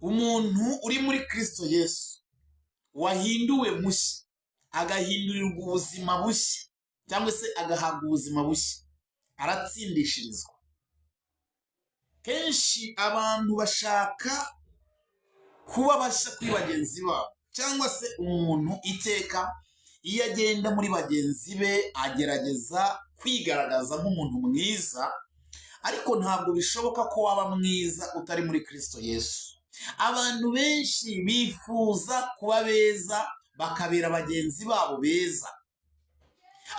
Umuntu uri muri Kristo Yesu wahinduwe mushya, agahindurirwa ubuzima bushya cyangwa se agahabwa ubuzima bushya, aratsindishirizwa. Kenshi abantu bashaka kuba bashya kuri bagenzi babo, cyangwa se umuntu iteka iyo agenda muri bagenzi be agerageza kwigaragaza nk'umuntu mwiza, ariko ntabwo bishoboka ko waba mwiza utari muri Kristo Yesu. Abantu benshi bifuza kuba beza, bakabera bagenzi babo beza,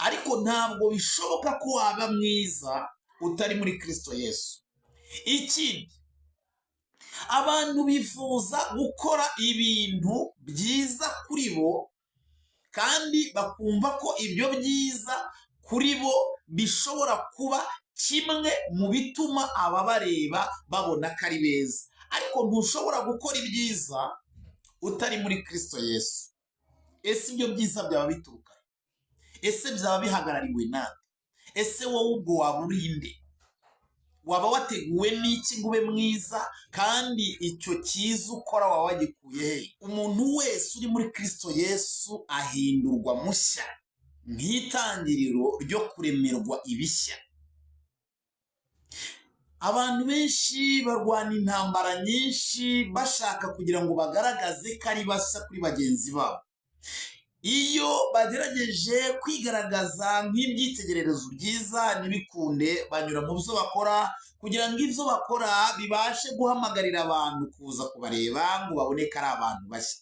ariko ntabwo bishoboka ko waba mwiza utari muri Kristo Yesu. Ikindi, abantu bifuza gukora ibintu byiza kuri bo, kandi bakumva ko ibyo byiza kuri bo bishobora kuba kimwe mu bituma ababareba babona ko ari beza, ariko ntushobora gukora ibyiza utari muri Kristo Yesu. Ese ibyo byiza byaba bituruka he? Ese byaba bihagarariwe nande? Ese wowe ubwo waba uri nde? Waba wateguwe n'iki ngo ube mwiza? Kandi icyo cyiza ukora waba wagikuye he? Umuntu wese uri muri Kristo Yesu ahindurwa mushya nk'itangiriro ryo kuremerwa ibishya. Abantu benshi barwana intambara nyinshi bashaka kugira ngo bagaragaze ko ari bashya kuri bagenzi babo. Iyo bagerageje kwigaragaza nk'ibyitegererezo byiza ntibikunde, banyura mu byo bakora kugira ngo ibyo bakora bibashe guhamagarira abantu kuza kubareba ngo babone ko ari abantu bashya.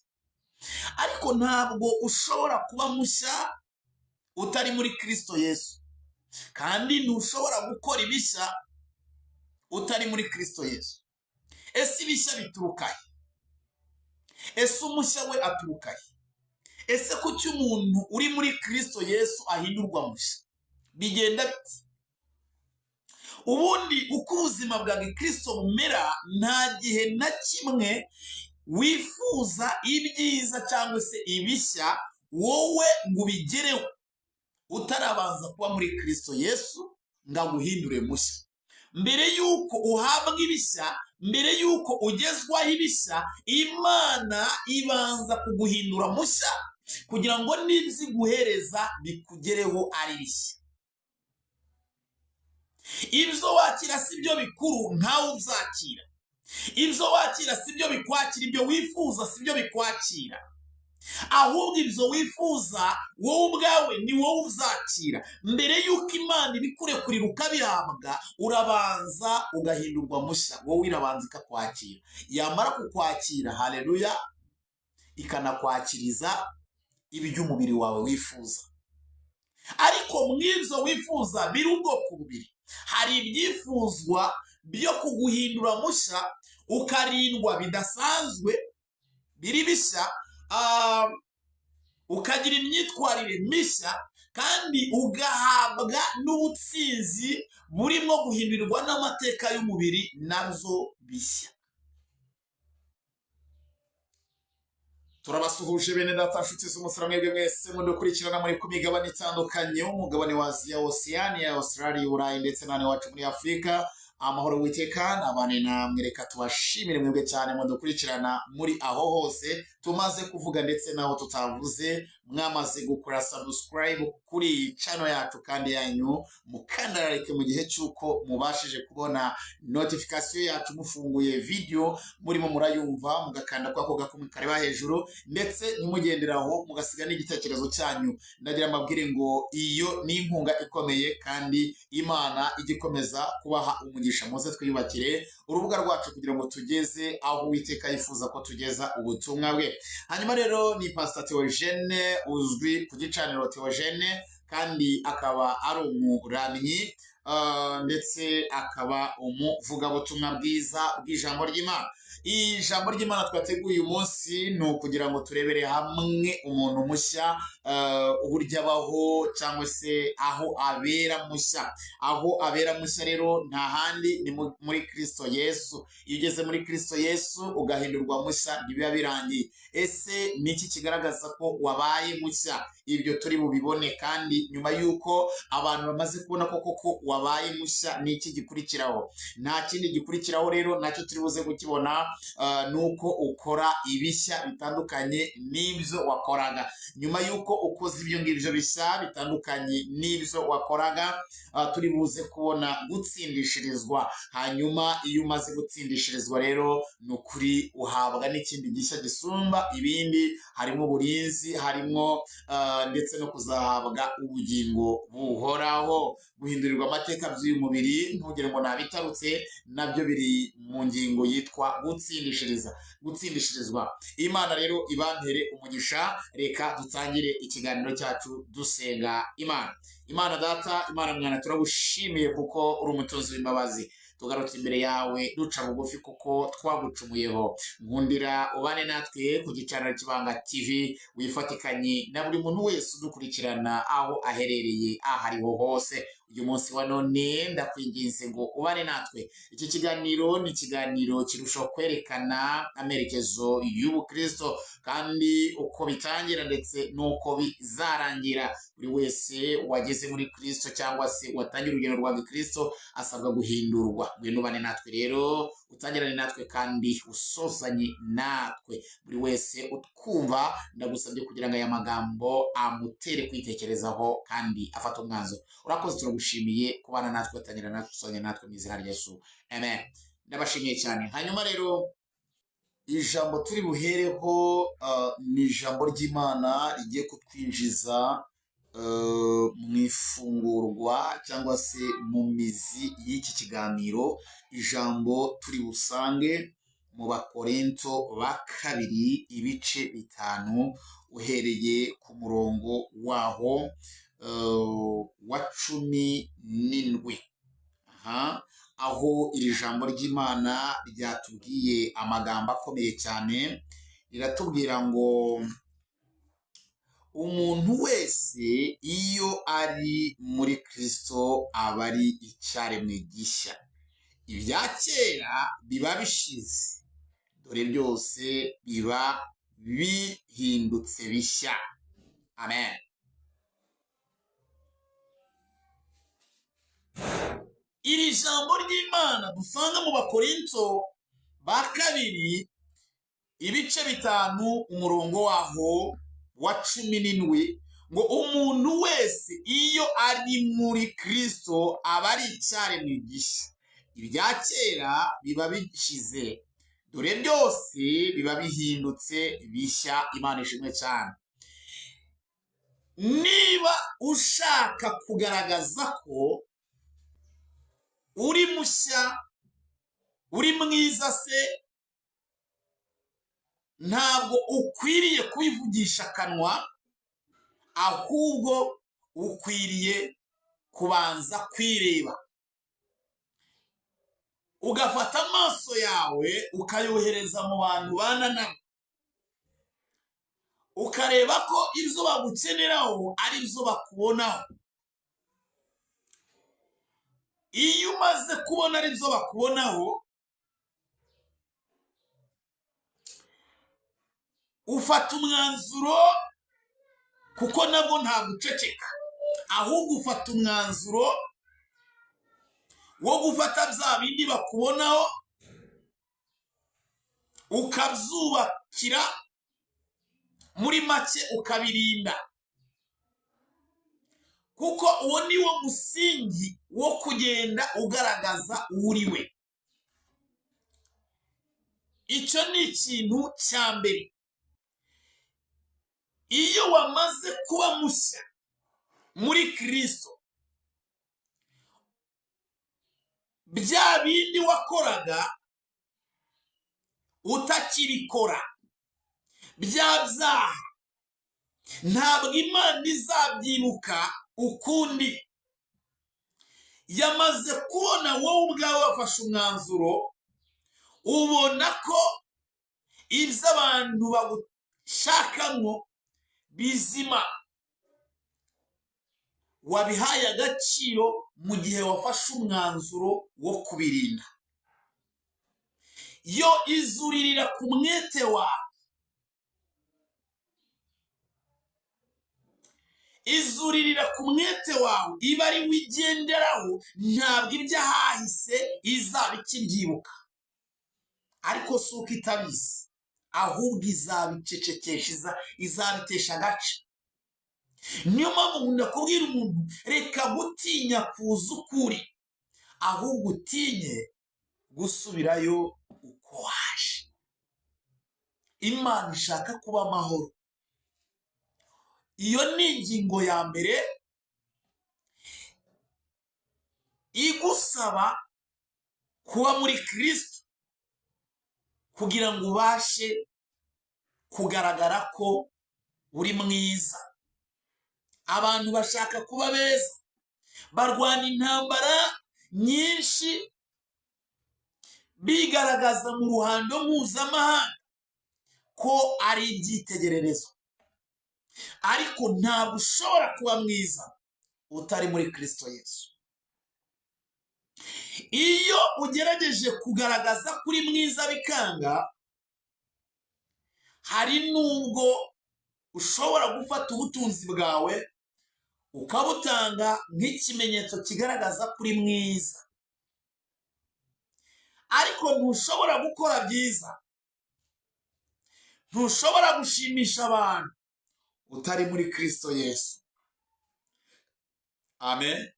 Ariko ntabwo ushobora kuba mushya utari muri Kristo Yesu, kandi ntushobora gukora ibishya utari muri Kristo Yesu. Ese ibishya bituruka he? Ese umushya we aturuka he? Ese kuki umuntu uri muri Kristo Yesu ahindurwa mushya? Bigenda biti? Ubundi uko ubuzima bwa gikristo bumera, nta gihe na kimwe wifuza ibyiza cyangwa se ibishya wowe ngo ubigereho utarabanza kuba muri Kristo Yesu ngo aguhindure mushya. Mbere y'uko uhabwa ibishya, mbere y'uko ugezwaho ibishya, Imana ibanza kuguhindura mushya kugira ngo n'ibyo iguhereza bikugereho ari bishya. Ibyo wakira si byo bikuru, nkawe ubyakira. Ibyo wakira si byo bikwakira, ibyo wifuza si byo bikwakira, ahubwo ibyo wifuza wowe ubwawe ni wowe uzakira. Mbere y'uko Imana ibikurekurira ukabihabwa, urabanza ugahindurwa mushya. Wowe irabanza ikakwakira, yamara kukwakira, haleluya, ikanakwakiriza iby'umubiri wawe wifuza. Ariko mu ibyo wifuza biri ubwoko bubiri: hari ibyifuzwa byo kuguhindura mushya, ukarindwa bidasanzwe, biri bishya, ukagira imyitwarire mishya, kandi ugahabwa n'ubutsinzi burimo guhindurirwa n'amateka y'umubiri nabyo bishya. Turabasuhuje bene data, nshuti z'umusara, mwebwe mwese mudukurikirana muri ku migabane itandukanye, umugabane wa Aziya, Osiyaniya, Australia, Burayi ndetse n'ahandi iwacu muri Afurika. Amahoro witeka nabane namwe. Reka tubashimire mwebwe cyane mudukurikirana muri aho hose tumaze kuvuga ndetse n'aho tutavuze. Mwamaze gukora subscribe kuri iyi channel yacu kandi yanyu, mukanda like mu gihe cy'uko mubashije kubona notification yacu, mufunguye video murimo murayumva, mugakanda kwa ko gakumwe kareba hejuru, ndetse ntimugenderaho, mugasiga n'igitekerezo cyanyu. Ndagira mbabwire ngo iyo ni inkunga ikomeye, kandi Imana ijya ikomeza kubaha umugisha. Muze twiyubakire urubuga rwacu kugira ngo tugeze aho Uwiteka yifuza ko tugeza ubutumwa bwe. Hanyuma rero ni Pastor Theogene, uzwi ku gicaniro Theogene, kandi akaba ari umuramyi, ndetse akaba umuvugabutumwa bwiza bw'ijambo ry'Imana. Ijambo ry'Imana twateguye uyu munsi ni ukugira ngo turebere hamwe umuntu mushya, uburyo abaho cyangwa se aho abera mushya. Aho abera mushya rero nta handi, ni muri Kristo Yesu. Iyo ugeze muri Kristo Yesu ugahindurwa mushya, ntibiba birangiye. Ese ni iki kigaragaza ko wabaye mushya? Ibyo turi bubibone. Kandi nyuma y'uko abantu bamaze kubona ko koko wabaye mushya, ni iki gikurikiraho? Nta kindi gikurikiraho rero, nacyo turi buze kukibona. Guhindurwa ni uko ukora ibishya bitandukanye n'ibyo wakoraga. Nyuma y'uko ukoze ibyo ngibyo bishya bitandukanye n'ibyo wakoraga, turi buze kubona gutsindishirizwa. Hanyuma iyo umaze gutsindishirizwa rero, ni ukuri uhabwa n'ikindi gishya gisumba ibindi, harimo uburinzi, harimo ndetse no kuzahabwa ubugingo buhoraho. Guhindurirwa amateka by'uyu mubiri, ntugire ngo nabitarutse, nabyo biri mu ngingo yitwa gutsindishiriza, gutsindishirizwa. Imana rero ibampere umugisha. Reka dutangire ikiganiro cyacu dusenga Imana. Imana Data, Imana Mwana, turagushimiye kuko uri umutunzi w'imbabazi. Tugarutse imbere yawe duca bugufi kuko twagucumuyeho. Nkundira ubane natwe ku Gicaniro Kibanga TV, wifatikanye na buri muntu wese udukurikirana aho aherereye, aho ariho hose. Uyu munsi wa none ndakwinginze ngo ubane natwe. Iki kiganiro ni ikiganiro kirushaho kwerekana amerekezo y'ubukristo, kandi uko bitangira ndetse n'uko bizarangira. Buri wese wageze muri Kristo cyangwa se watangira urugendo rwa gikristo asabwa guhindurwa. Ngwino ubane natwe rero, utangirane natwe kandi usozanye natwe. Buri wese utwumva, ndagusabye kugira ngo aya magambo amutere kwitekerezaho kandi afate umwanzuro. Urakoze, turagushimiye kubana natwe, utangira natwe, usozanye natwe, mu izina rya Yesu, amen. Ndabashimiye cyane. Hanyuma rero ijambo turi buhereho ni ijambo ry'Imana rigiye kutwinjiza mu ifungurwa cyangwa se mu mizi y'iki kiganiro. Ijambo turi busange mu Bakorinto ba Kabiri, ibice 5, uhereye ku murongo waho wa 17. Aha aho iri jambo ry'Imana ryatubwiye amagambo akomeye cyane, riratubwira ngo umuntu wese iyo ari muri Kristo aba ari icyaremwe gishya, ibya kera biba bishize, dore byose biba bihindutse bishya. Amen. Iri jambo ry'Imana dusanga mu Bakorinto ba Kabiri, ibice 5, umurongo waho wa 17, ngo umuntu wese iyo ari muri Kristo aba ari icyaremwe gishya, ibya kera biba bishize, dore byose biba bihindutse bishya. Imana ishimwe cyane. Niba ushaka kugaragaza ko uri mushya, uri mwiza se, ntabwo ukwiriye kubivugisha akanwa, ahubwo ukwiriye kubanza kwireba, ugafata amaso yawe ukayohereza mu bantu ubana nabo, ukareba ko ibyo bagukeneraho ari byo bakubonaho. Iyo umaze kubona ari byo bakubonaho, ufata umwanzuro, kuko nabwo nta guceceka, ahubwo ufata umwanzuro wo gufata bya bindi bakubonaho ukabyubakira, muri make ukabirinda, kuko uwo ni wo musingi wo kugenda ugaragaza uri we. Icyo ni ikintu cya mbere. Iyo wamaze kuba mushya muri Kristo, bya bindi wakoraga utakibikora, bya byaha ntabwo Imana izabyibuka ukundi. Yamaze kubona wowe ubwawe wafashe umwanzuro, ubona ko ibyo abantu bagushakamo bizima wabihaye agaciro mu gihe wafashe umwanzuro wo kubirinda. Yo izuririra ku mwete wawe, izuririra ku mwete wawe, iba ari we igenderaho, ntabwo iby'ahahise izaba ikibyibuka. Ariko si uko itabizi, ahubwo izabicecekesha, izabitesha agace. Niyo mpamvu nkunda kubwira umuntu, reka gutinya kuza ukuri, ahubwo utinye gusubirayo uko waje. Imana ishaka kuba amahoro. Iyo ni ingingo ya mbere igusaba kuba muri Kristo kugira ngo ubashe kugaragara ko uri mwiza. Abantu bashaka kuba beza, barwana intambara nyinshi bigaragaza mu ruhando mpuzamahanga ko ari ibyitegererezo, ariko ntabwo ushobora kuba mwiza utari muri Kristo Yesu. Iyo ugerageje kugaragaza ko uri mwiza bikanga, hari n'ubwo ushobora gufata ubutunzi bwawe ukabutanga nk'ikimenyetso kigaragaza ko uri mwiza, ariko ntushobora gukora byiza, ntushobora gushimisha abantu utari muri Kristo Yesu. Amen.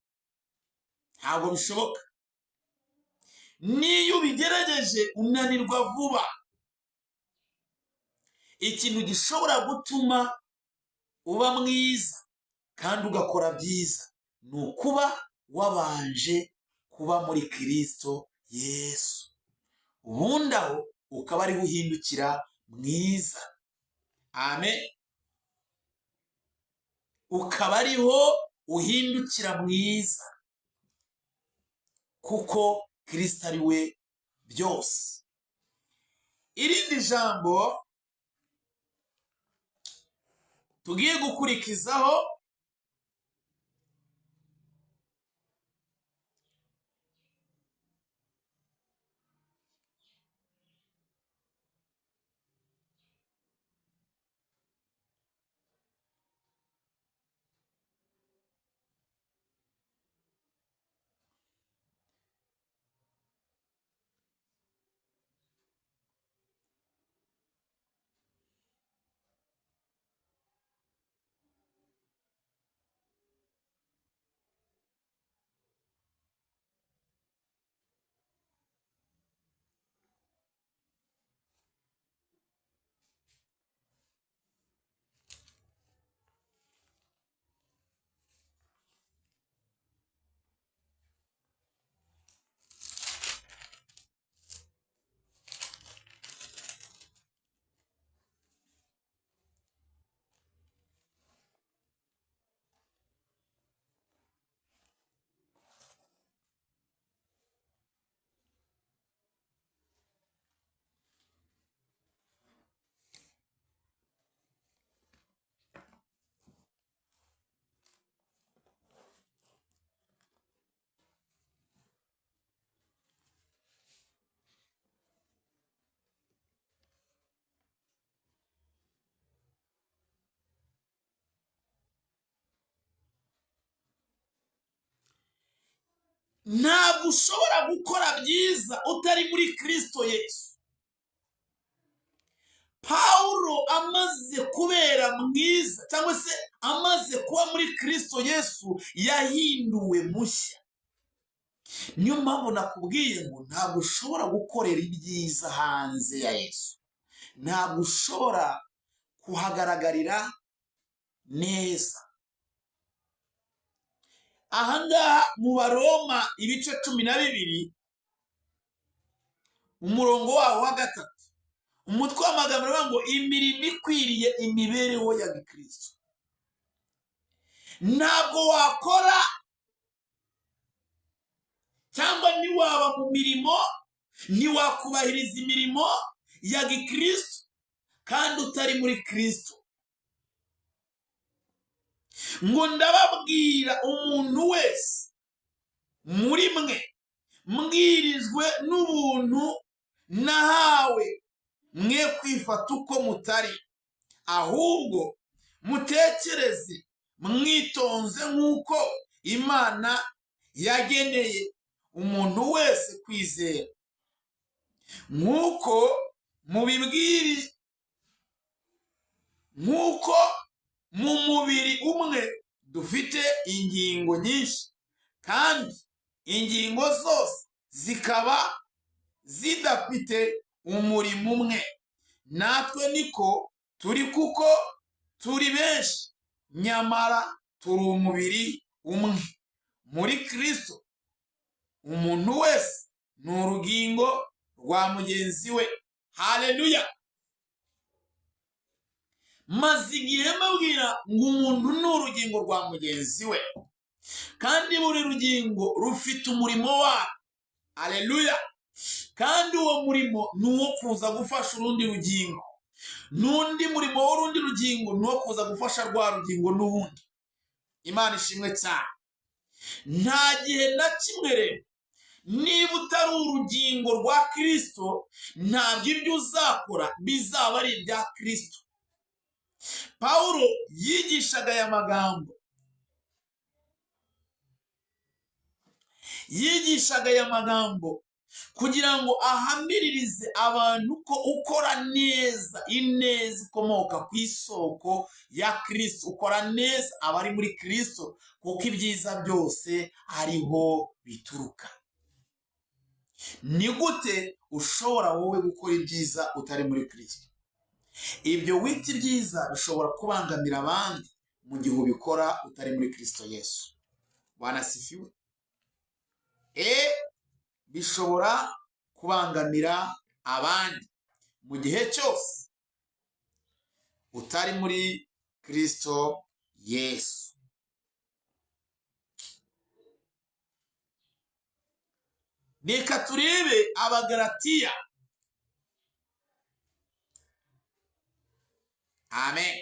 Ntabwo bishoboka. Niyo ubigerageje unanirwa vuba. Ikintu gishobora gutuma uba mwiza kandi ugakora byiza ni ukuba wabanje kuba muri Kristo Yesu, ubundi aho ukaba ariho uhindukira mwiza. Amen. Ukaba ariho uhindukira mwiza, kuko Kristo ari we byose. Irindi jambo tugiye gukurikizaho ntabwo ushobora gukora byiza utari muri Kristo Yesu. Pawulo amaze kubera mwiza cyangwa se amaze kuba muri Kristo Yesu yahinduwe mushya. Niyo mpamvu nakubwiye ngo ntabwo ushobora gukorera ibyiza hanze ya Yesu, ntabwo ushobora kuhagaragarira neza. Ahangaha mu Baroma ibice 12 umurongo waho wa 3, umutwe w'amagambo uravuga ngo imirimo ikwiriye imibereho ya Gikristo. Ntabwo wakora cyangwa ntiwaba mu mirimo, ntiwakubahiriza imirimo ya Gikristo kandi utari muri Kristo. Ngo ndababwira umuntu wese muri mwe mbwirijwe n'ubuntu nahawe, mwe kwifata uko mutari, ahubwo mutekereze mwitonze nk'uko Imana yageneye umuntu wese kwizera. Nk'uko mubibwiri, nk'uko mu mubiri umwe dufite ingingo nyinshi, kandi ingingo zose zikaba zidafite umurimo umwe, natwe niko turi, kuko turi benshi, nyamara turi umubiri umwe muri Kristo. Umuntu wese ni urugingo rwa mugenzi we. Haleluya! Maze igihe mbabwira ngo umuntu ni urugingo rwa mugenzi we, kandi buri rugingo rufite umurimo warwo. Haleluya! Kandi uwo murimo ni uwo kuza gufasha urundi rugingo, n'undi murimo w'urundi rugingo ni uwo kuza gufasha rwa rugingo n'ubundi. Imana ishimwe cyane. Nta gihe na kimwe rero, niba utari urugingo rwa Kristo, ntabwo ibyo uzakora bizaba ari ibya Kristo. Pawulo yigishaga aya magambo, yigishaga aya magambo kugira ngo ahamiririze abantu ko ukora neza, ineza ikomoka ku isoko ya Kristo, ukora neza aba ari muri Kristo, kuko ibyiza byose ariho bituruka. Ni gute ushobora wowe gukora ibyiza utari muri Kristo? Ibyo wita ibyiza bishobora kubangamira abandi mu gihe ubikora utari muri Kristo Yesu. Bwana asifiwe. Bishobora kubangamira abandi mu gihe cyose utari muri Kristo Yesu. Reka turebe Abagalatiya. Amen.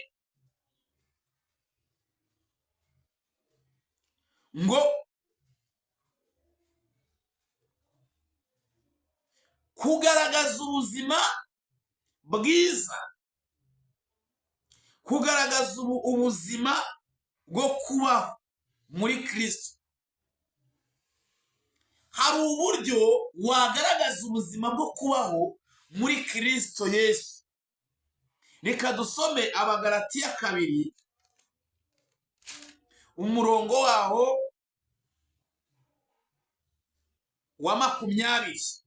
Ngo kugaragaza ubuzima bwiza, kugaragaza ubuzima bwo kubaho muri Kristo. Hari uburyo wagaragaza ubuzima bwo kubaho muri Kristo Yesu. Reka dusome Abagalatiya 2, umurongo waho wa 20.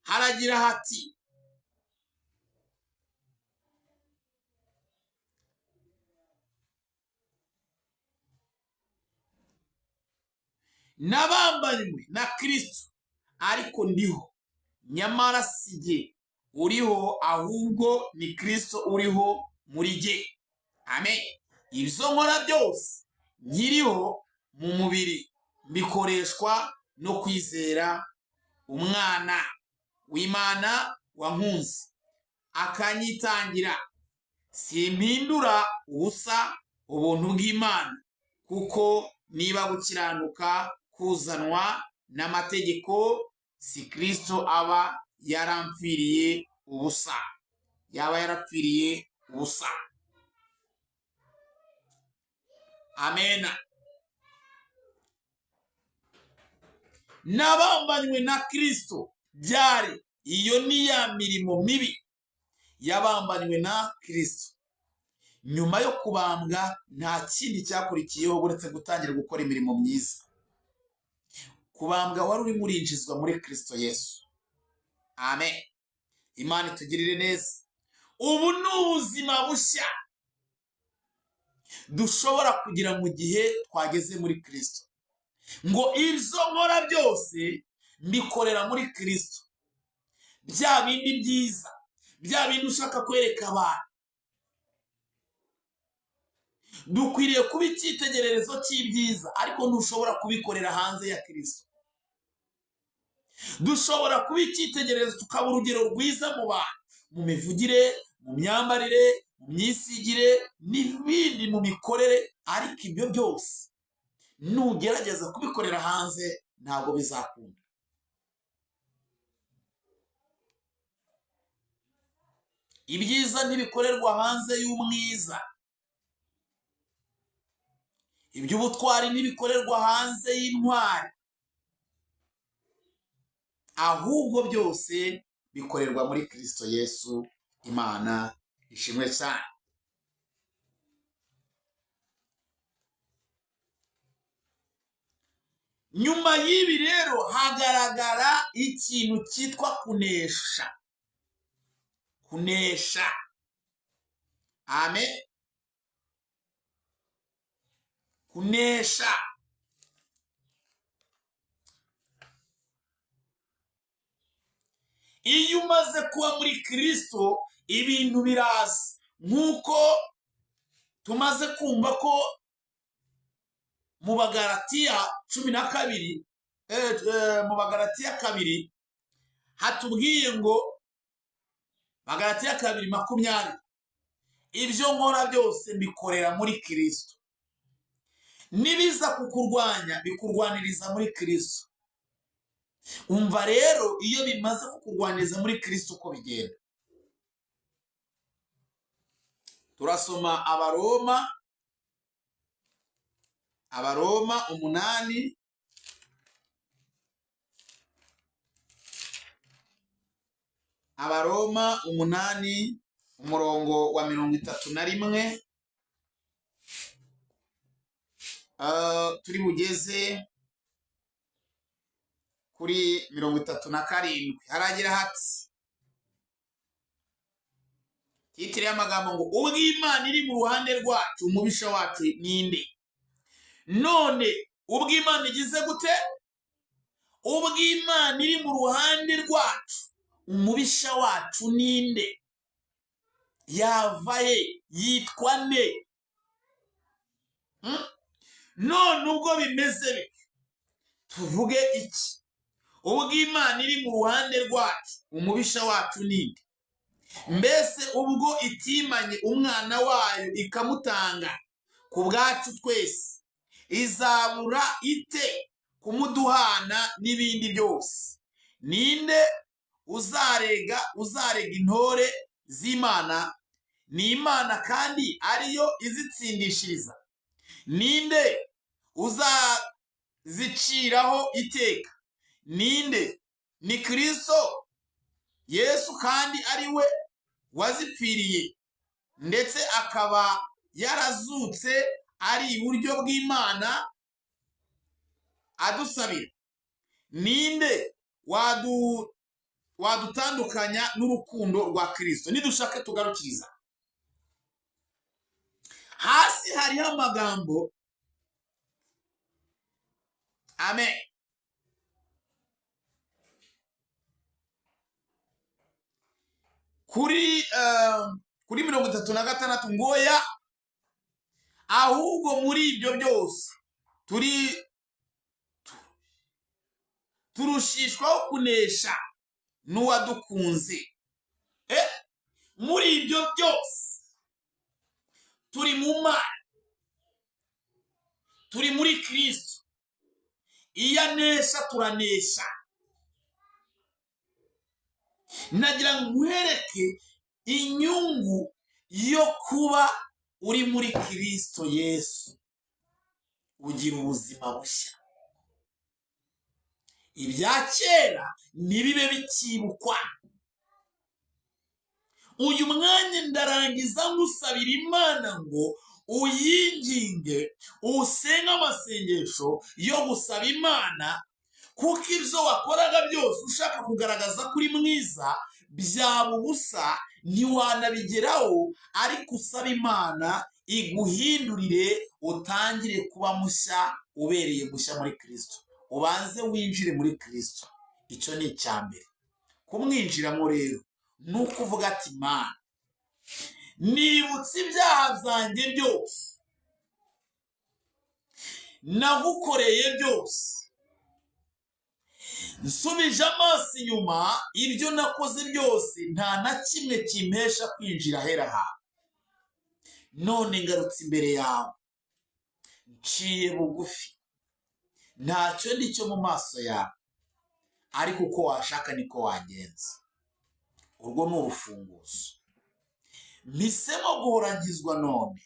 Haragira hati: nabambanywe na Kristo, ariko ndiho, nyamara si jye uriho, ahubwo ni Kristo uriho muri jye. Amen. Ibyo nkora byose nkiriho mu mubiri mbikoreshwa no kwizera Umwana w'Imana wankunze akanyitangira. Simpindura ubusa ubuntu bw'Imana, kuko niba gukiranuka kuzanwa n'amategeko, si Kristo aba yarampfiriye ubusa, yaba yarapfiriye ubusa. Amena. Nabambanywe na Kristo byari iyo ni ya mirimo mibi yabambanywe na Kristo. Nyuma yo kubambwa nta kindi cyakurikiyeho uretse gutangira gukora imirimo myiza. Kubambwa wari urimo urinjizwa muri Kristo Yesu. Amen. Imana itugirire neza. Ubu ni ubuzima bushya dushobora kugira mu gihe twageze muri Kristo. Ngo ibyo nkora byose mbikorera muri Kristo. Bya bindi byiza, bya bindi ushaka kwereka abantu, dukwiriye kuba icyitegererezo cy'ibyiza, ariko ntushobora kubikorera hanze ya Kristo. Dushobora kuba icyitegererezo, tukaba urugero rwiza mu bantu, mu mivugire, mu myambarire, mu myisigire n'ibindi, mu mikorere, ariko ibyo byose nugerageza kubikorera hanze ntabwo bizakunda. Ibyiza ntibikorerwa hanze y'umwiza, iby'ubutwari ntibikorerwa hanze y'intwari. Ahubwo byose bikorerwa muri Kristo Yesu. Imana ishimwe cyane. Nyuma y'ibi rero hagaragara ikintu cyitwa kunesha. Kunesha, amen. Kunesha. Iyo umaze kuba muri Kristo, ibintu biraza, nk'uko tumaze kumva ko mu Bagaratiya 12, mu Bagaratiya 2 hatubwiye ngo, Bagaratiya 2:20, ibyo nkora byose mbikorera muri Kristo. Nibiza kukurwanya, bikurwaniriza muri Kristo. Umva rero, iyo bimaze kukurwaniriza muri Kristo uko bigenda. Turasoma Abaroma 8, Abaroma 8, umurongo wa 31, turi bugeze kuri 37. Haragira hati, titre y'amagambo ngo: "Ubwo Imana iri mu ruhande rwacu, umubisha wacu ninde?" None ubwo Imana igize gute? Ubwo Imana iri mu ruhande rwacu, umubisha wacu ninde? Yava he? Yitwa nde? None ubwo bimeze bityo, tuvuge iki? Ubwo Imana iri mu ruhande rwacu, umubisha wacu ninde? Mbese ubwo itimanye umwana wayo ikamutanga ku bwacu twese, izabura ite kumuduhana n'ibindi byose? Ninde uzarega intore z'Imana? Ni Imana kandi ariyo izitsindishiriza. Ninde uzaziciraho iteka? Ninde? Ni Kristo Yesu, kandi ari we wazipfiriye, ndetse akaba yarazutse, ari iburyo bw'Imana adusabira. Ninde wadutandukanya n'urukundo rwa Kristo? Nidushake tugarukiriza hasi, hariho amagambo, amen. Kuri 36 ngo: "Ya, ahubwo muri ibyo byose turushishwaho kunesha n'uwadukunze." Muri ibyo byose turi mu Mana, turi muri Kristo. Iyo anesha, turanesha. Nagira ngo nkwereke inyungu yo kuba uri muri Kristo Yesu. Ugira ubuzima bushya, ibya kera ntibibe bikibukwa. Uyu mwanya ndarangiza ngusabira Imana ngo uyinginge, usenge amasengesho yo gusaba Imana, kuko ibyo wakoraga byose ushaka kugaragaza ko uri mwiza byaba ubusa, ntiwanabigeraho. Ariko usaba Imana iguhindurire, utangire kuba mushya, ubereye mushya muri Kirisito. Ubanze winjire muri Kirisito, icyo ni icya mbere. Kumwinjiramo rero ni ukuvuga ati: "Mana, nibutse ibyaha byanjye byose nagukoreye byose, nsubije amaso inyuma, ibyo nakoze byose nta na kimwe kimpesha kwinjira ahera hawe. None ngarutse imbere yawe, nciye bugufi, ntacyo ndi cyo mu maso yawe, ariko uko washaka niko wagenza." Urwo ni urufunguzo. Mpisemo guhorangizwa none,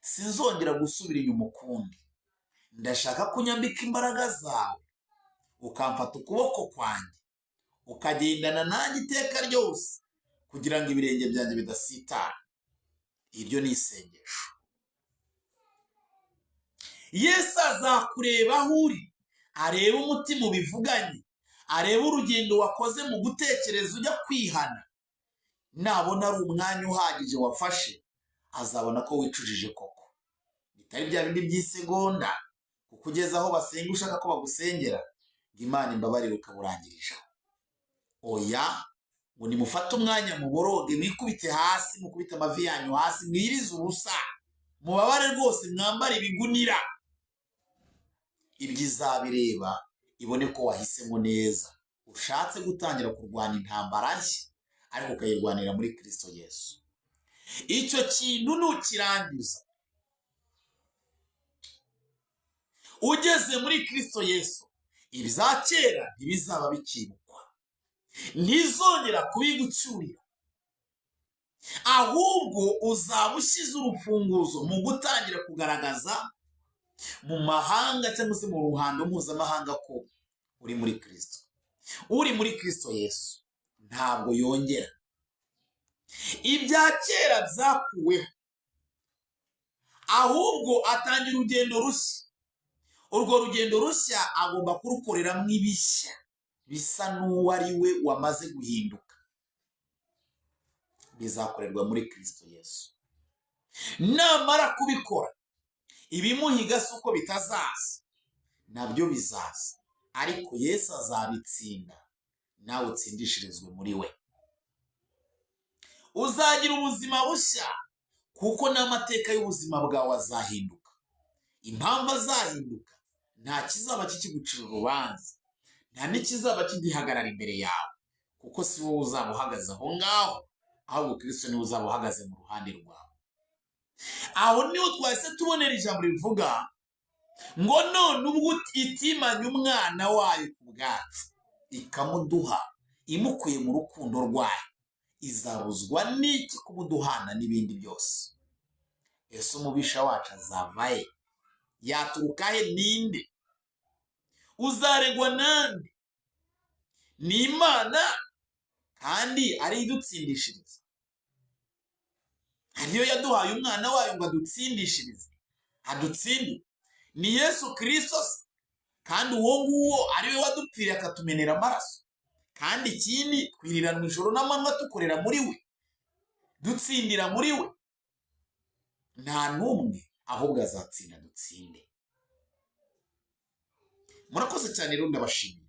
sinzongera gusubira inyuma ukundi. Ndashaka kunyambika imbaraga zawe, ukamfata ukuboko kwanjye. Ukagendana nanjye iteka ryose kugira ngo ibirenge byanjye bidasitara. Iryo ni isengesho. Yesu azakureba aho uri, arebe umutima ubivuganye, arebe urugendo wakoze mu gutekereza ujya kwihana. Nabona ari umwanya uhagije wafashe, azabona ko wicujije koko, bitari bya bindi by'isegonda, kuko ugeze aho basenga ushaka ko bagusengera ngo Imana imbabarire ukaburangirije. Oya, ngo nimufate umwanya muboroge, mwikubite hasi, mukubite amavi yanyu hasi, mwirize ubusa, mubabare rwose, mwambare ibigunira. Ibyo izabireba ibone ko wahisemo neza, ushatse gutangira kurwana intambara nshya, ariko ukayirwanira muri Kirisito Yesu. Icyo kintu nukirangiza ugeze muri Kirisito Yesu, ibya kera ntibizaba bikibukwa, ntizongera kubigucyurira, ahubwo uzaba ushyize urufunguzo mu gutangira kugaragaza mu mahanga cyangwa se mu ruhando mpuzamahanga ko uri muri Kirisito. Uri muri Kirisito Yesu ntabwo yongera. Ibya kera byakuweho, ahubwo atangira urugendo rushya. Urwo rugendo rushya agomba kurukoreramo ibishya bisa n'uwo ari we wamaze guhinduka. Bizakorerwa muri Kirisito Yesu. Namara kubikora, ibimuhiga si uko bitazaza, nabyo bizaza, ariko Yesu azabitsinda, nawe utsindishirizwe muri we. Uzagira ubuzima bushya, kuko n'amateka y'ubuzima bwawe azahinduka. Impamvu azahinduka, nta kizaba kikigucira urubanza, nta n'ikizaba kigihagarara imbere yawe, kuko si wowe uzaba uhagaze aho ngaho, ahubwo Kirisito niwe uzaba uhagaze mu ruhande rwawe. Aho niho twahise tubonera ijambo rivuga ngo none ubwo itimanye umwana wayo ku bwacu, ikamuduha imukuye mu rukundo rwayo, izabuzwa n'iki kumuduhana n'ibindi byose? Ese umubisha wacu azava he? Yaturuka he? Ninde uzaregwa nande? Ni Imana kandi ari idutsindishiriza, ariyo yaduhaye umwana wayo ngo adutsindishirize, adutsinde. Ni Yesu Kirisito se, kandi uwo nguwo ari we wadupfiriye akatumenera amaraso. Kandi ikindi, twiriranwa ijoro n'amanywa dukorera muri we, dutsindira muri we. Nta n'umwe, ahubwo azatsinda dutsinde. Murakoze cyane rero, ndabashimiye.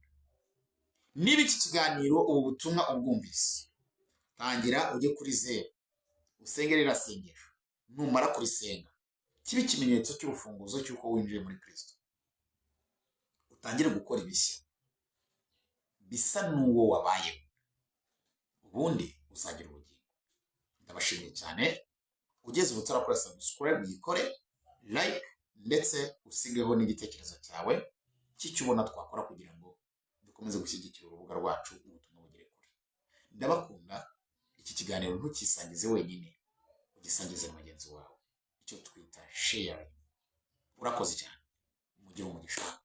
Niba iki kiganiro, ubu butumwa ubwumvise, tangira ujye kuri zeru, usenge ririya sengesho. Numara kurisenga, kibe ikimenyetso cy'urufunguzo cy'uko winjiye muri Kirisito, utangire gukora ibishya bisa n'uwo wabayeho, ubundi uzagira ubugingo. Ndabashimiye cyane. Ugeze ubu utarakora subscribe, yikore, like, ndetse usigeho n'igitekerezo cyawe cy'icyo ubona twakora kugira ngo dukomeze gushyigikira urubuga rwacu, ubutumwa bugere kure. Ndabakunda. Iki kiganiro ntukisangize wenyine, ugisangize na mugenzi wawe, icyo twita sharing. Urakoze cyane, mugire umugisha.